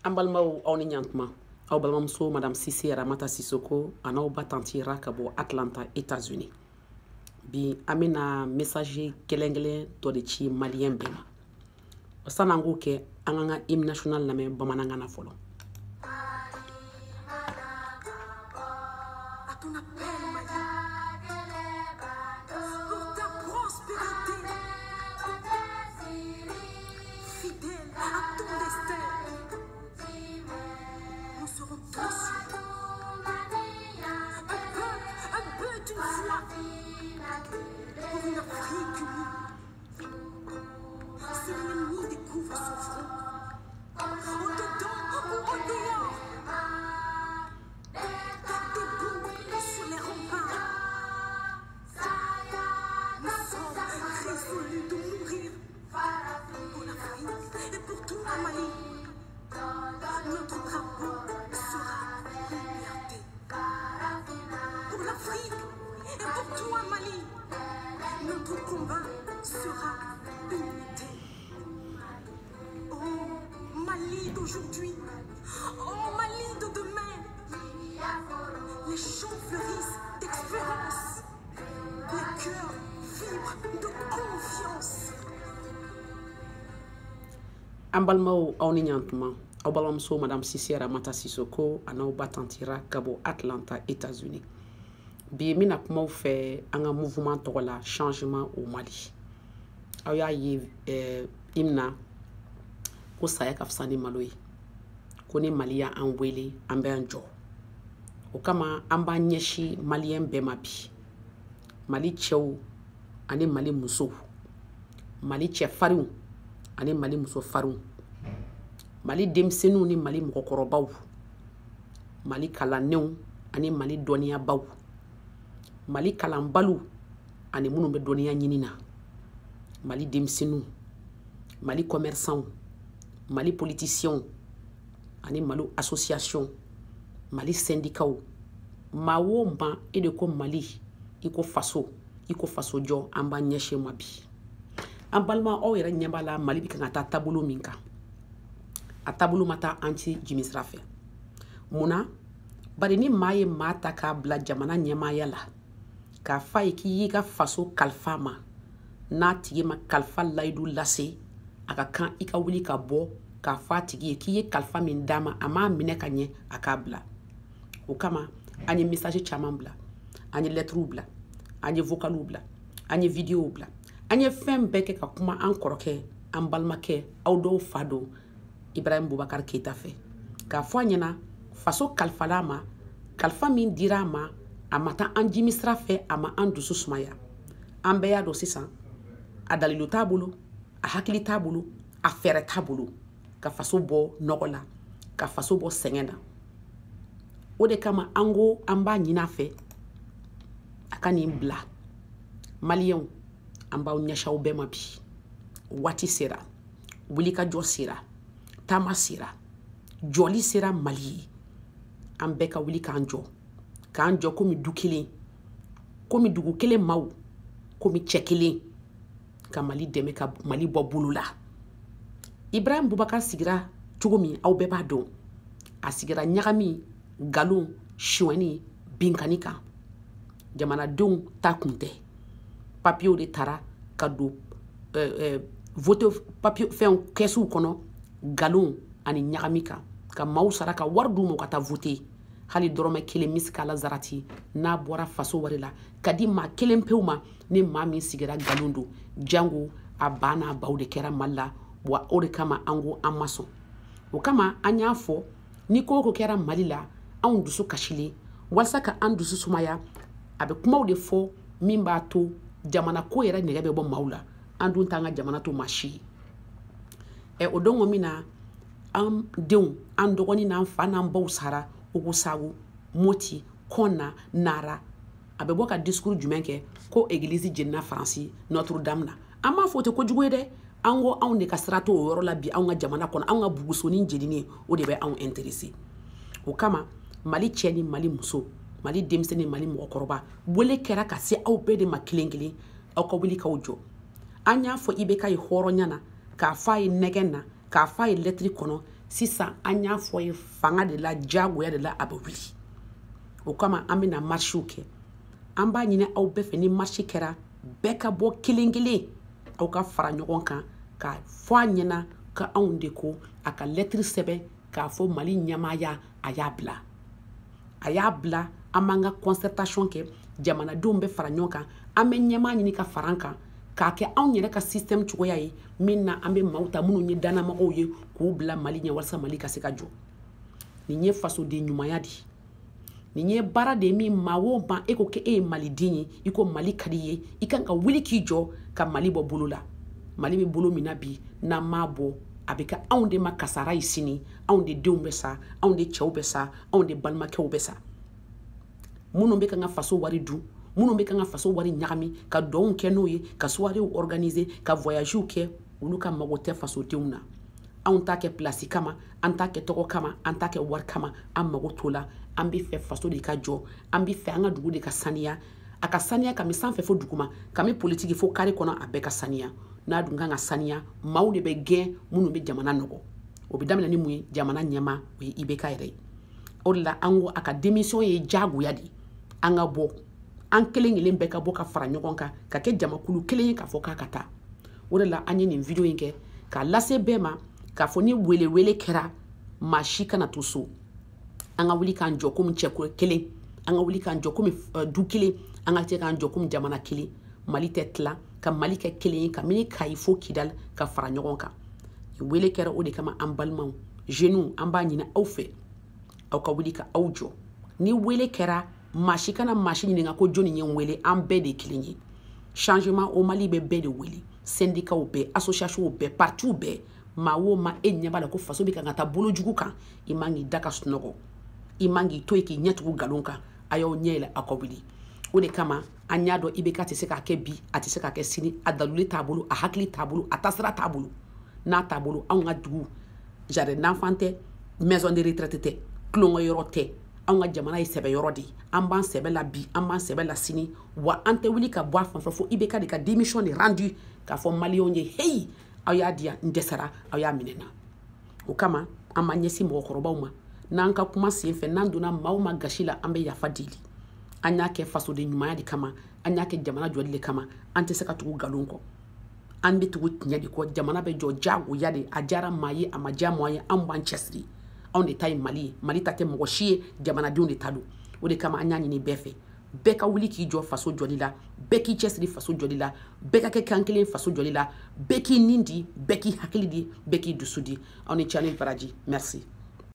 An balimaw, aw ni ɲantuma. Aw balimamuso Madame Sise Ramata Sisoko a n'aw ba tantira ka bɔ Atlanta, États-Unis. Bi an bɛna message kelen kelen dɔ de ci malien bɛɛ ma. San'an k'o kɛ, an k'an ka hymne national lamɛn bamanankan na fɔlɔ. À ton appel, Mali, pour ta prospérité, fidèle à ton destin, nous serons tous un peuple, un but, une foi, pour une Afrique unie. Si l'ennemi découvre son front, au dedans ou au dehors, debout sur les remparts, nous sommes résolus de mourir pour l'Afrique et pour tout le Mali. Notre drapeau sera liberté. Pour l'Afrique et pour toi, Mali, notre combat sera unité. Oh, Mali d'aujourd'hui, oh, Mali de demain, les champs fleurissent d'espérance, les cœurs vibrent de confiance. An balimaw, aw ni ɲantuma. Aw balimamuso Madame Sise Ramata Sisoko a n'aw ba tantira ka bɔ Atlanta, États-Unis. Bi n bɛna kumaw fɛ an ka mouvement tɔgɔ la, Changement au Mali. Aw y'a ye hymne na ko saya ka fisa ni malo ye, ko ni Mali y'an wele, an bɛ an jɔ. O kama an b'an ɲɛsin malien bɛɛ ma bi, Mali cɛw ani Mali musow, Mali cɛfarinw ani Mali musofarinw, Mali denmisɛnninw ni Mali mɔgɔkɔrɔbaw, Mali kalannenw ani Mali dɔnniyabaw, Mali kalanbaliw ani minnu bɛ dɔnniya ɲini na, Mali denmisɛnninw, Mali commerçants, Mali politiciens ani Mali association, Mali syndicats. Maa o maa, e de ko Mali, i ko faso, i ko fasojɔ, an b'an ɲɛsin ma bi. An balima, aw yɛrɛ ɲɛ b'a la, Mali bɛ kan ka taa taabolo min kan, a taabolo ma taa an ci jimi sira fɛ. Munna? Bari ni maa ye maa ta k'a bila jamana ɲɛmaaya la, k'a f'a ye k'i y'i ka faso kalifa ma, n'a tigi ma kalifa layidu lase, a ka kan i ka wuli ka bɔ k'a fɔ a tigi ye k'i ye kalifa min d'a ma, a m'a minɛ ka ɲɛ, a k'a bila. O kama an ye message caman bila, an ye lettres bila, an ye vocaliw bila, an ye videow bila, an ye fɛn bɛɛ kɛ ka kuma an kɔrɔkɛ, an balimakɛ, aw dɔw fa don, Ibrahim Boubacar Keita fɛ, k'a fɔ a ɲɛna faso kalifala a ma, kalifa min dira a ma, a ma taa an jimi sira fɛ, a ma an dusu sumaya. An bɛɛ y'a dɔn sisan, a dalilu t'a bolo, a hakili t'a bolo, a fɛɛrɛ t'a bolo ka faso bɔ nɔgɔ la, ka faso bɔ sɛgɛn na. O de kama an ko an b'a ɲini a fɛ a ka nin bila. Maliyɛnw, an b'aw ɲɛsin aw bɛɛ ma bi. Waati sera, wulikajɔ sera, taama sera, jɔli sera Mali ye. An bɛɛ ka wuli k'an jɔ, k'an jɔ komi du kelen, komi dugu kelen maaw, komi cɛ kelen, ka Mali dɛmɛ, ka Mali bɔ bolo la. Ibrahim Boubacar sigira cogo min, aw bɛɛ b'a dɔn, a sigira ɲagami, nkalon, suɲɛni, binkani kan. Jamanadenw ta kun tɛ. Papiyew de taara ka don vote papiye fɛnw kɛsiw kɔnɔ, nkalon ani ɲagami kan, ka maaw sara, ka wari d'u ma u ka taa vote. Hali dɔrɔmɛ kelen misikala zarati n'a bɔra faso wari la ka di maa kelen pewu ma, ni maa min sigira nkalon don, jango a ba n'a baw de kɛra Mali la. Wa o de kama an ko an ma sɔn. O kama an y'a fɔ, ni ko o ko kɛra Mali la, anw dusu kasilen, walasa ka an dusu sumaya, a bɛ kumaw de fɔ min b'a to jamana ko yɛrɛ nɛgɛ bɛ bɔ maaw la. An dun t'an ka jamana to maa si ye. Ɛ o don min na an denw, an dɔgɔnin n'an fa n'an baw sara Ogosagu, Moti, Kɔna, Nara, a bɛ bɔ ka discours jumɛn kɛ ko église jenina Faransi Notre Dame na? An m'a fɔ o tɛ kojugu ye dɛ. An ko anw de ka sira t'o yɔrɔ la bi. Anw ka jamana kɔnɔ, anw ka bugusonin jeninen, o de bɛ anw intéressé. O kama Mali cɛ ni Mali muso, Mali denmisɛnnin, Mali mɔgɔkɔrɔba, wele kɛra ka se aw bɛɛ de ma kelen kelen, aw ka wuli k'aw jɔ. An y'a fɔ IBK ye hɔrɔnya na, k'a fɔ a ye nɛgɛn na, k'a fɔ a ye lɛtiri kɔnɔ. Sisan an y'a fɔ ye fanga de la, diyagoya de la a bɛ wuli. O kama an bɛna marchew kɛ. An b'a ɲini aw bɛɛ fɛ, ni marche kɛra, bɛɛ ka bɔ kelen kelen, aw ka fara ɲɔgɔn kan ka fɔ a ɲɛna ka anw de ko a ka lettre sɛbɛn k'a fɔ Mali ɲɛmaaya a y'a bila. A y'a bila, an b'an ka concertation kɛ, jamanadenw bɛ fara ɲɔgɔn kan, an bɛ ɲɛmaa ɲini ka fara an kan, k'a kɛ anw yɛrɛ ka système cogoya ye min na an bɛ maaw ta minnu ye dannamɔgɔw ye k'u bila Mali ɲɛ walasa Mali ka se ka jɔ. Nin ye fasoden ɲumanya de ye. Nin ye baara de ye min maa o maa e ko k'e ye maliden ye, i ko Mali ka di i ye, i kan ka wuli k'i jɔ ka Mali bɔ bolo la. Mali bɛ bolo min na bi, n'an m'a bɔ, a bɛ kɛ anw de ma kasara ye sini, anw de denw bɛ sa, anw de cɛw bɛ sa, anw de balimakɛw bɛ sa. Minnu bɛ ka n ka faso wari dun, minnu bɛ ka n ka faso wari ɲagami, ka dɔnw kɛ n'o ye, ka soiréew organiser, ka voyagew kɛ, olu ka mago tɛ fasodenw na. Anw t'a kɛ place kama, an t'a kɛ tɔgɔ kama, an t'a kɛ wari kama, an mago t'o la. An bɛ fɛ faso de ka jɔ, an bɛ fɛ an ka dugu de ka saniya. A ka saniya kami sanfɛ fo duguma, kami politiki fo carré kɔnɔ, a bɛɛ ka saniya. N'a dun kan ka saniya, maaw de bɛ gɛn minnu bɛ jamana nɔgɔ. O bɛ daminɛ ni mun ye? Jamana ɲɛmaa, o ye IBK yɛrɛ ye. O de la an ko a ka démission ye diyagoya de ye. An ka bɔ, an kelen kelen bɛɛ ka bɔ ka fara ɲɔgɔn kan, ka kɛ jamakulu kelen ye k'a fɔ k'a ka taa. O de la an ye nin video in kɛ k'a lase bɛɛ ma, k'a fɔ ni welewele kɛra, maa si kana to so. An ka wuli k'an jɔ komi cɛ kelen, an ka wuli k'an jɔ komi du kelen, an ka se k'an jɔ komi jamana kelen. Mali tɛ tila, ka Mali kɛ kelen ye, ka mini Kayi fo Kidali ka fara ɲɔgɔn kan. Nin wele kɛra o de kama. An balimaw jeunes, an b'a ɲini aw fɛ, aw ka wuli ka aw jɔ. Ni wele kɛra, maa si kana maa si ɲininka ko jɔnni ye n wele, an bɛɛ de ye kelen ye. Changement au Mali bɛ bɛɛ de wele, syndicats bɛɛ, associations bɛɛ, partis bɛɛ. Maa o maa e ɲɛ b'a la ko faso bɛ kan ka taa bolo jugu kan, i man k'i da ka sunɔgɔ, i man k'i to yen k'i ɲɛ tugu nkalon kan. A y'aw ɲɛ yɛlɛ, aw ka wuli. O de kama an y'a dɔn IBK tɛ se k'a kɛ bi, a tɛ se k'a kɛ sini, a daluli t'a bolo, a hakili t'a bolo, a taasira t'a bolo. N'a t'a bolo, anw ka dugu jardin d'enfant tɛ, maison de retraite tɛ, tulonkɛ yɔrɔ tɛ. Anw ka jamana ye sɛbɛ yɔrɔ de ye. An b'an sɛbɛ la bi, an b'an sɛbɛ la sini, wa an tɛ wuli ka bɔ a fan fɛ fo IBK de ka démission de rendu k'a fɔ maliyɛnw ye, hey, aw y'a di yan, n dɛsɛra, aw y'a minɛ n na. O kama an b'an ɲɛsin mɔgɔkɔrɔbaw ma. N'an ka kuma sen fɛ, n'an donna maaw ma gasi la, an bɛ yafa deli. An y'a kɛ fasoden ɲumanya de kama, an y'a kɛ jamana jɔli de kama. An tɛ se ka tugu nkalon kɔ, an bɛ tugu tiɲɛ de kɔ. Jamana bɛ jɔ diyagoya de, a diyara maa ye, a ma diya maa ye, an b'an cɛsiri. Anw de ta ye Mali ye, Mali ta tɛ mɔgɔ si ye, jamanadenw de ta don. O de kama an y'a ɲini bɛɛ fɛ, bɛɛ ka wuli k'i jɔ faso jɔli la, bɛɛ k'i cɛsiri faso jɔli la, bɛɛ ka kɛ kan kelen faso jɔli la, bɛɛ k'i nin di, bɛɛ k'i hakili di, bɛɛ k'i dusu di. Aw ni ce, ni baraji. Merci.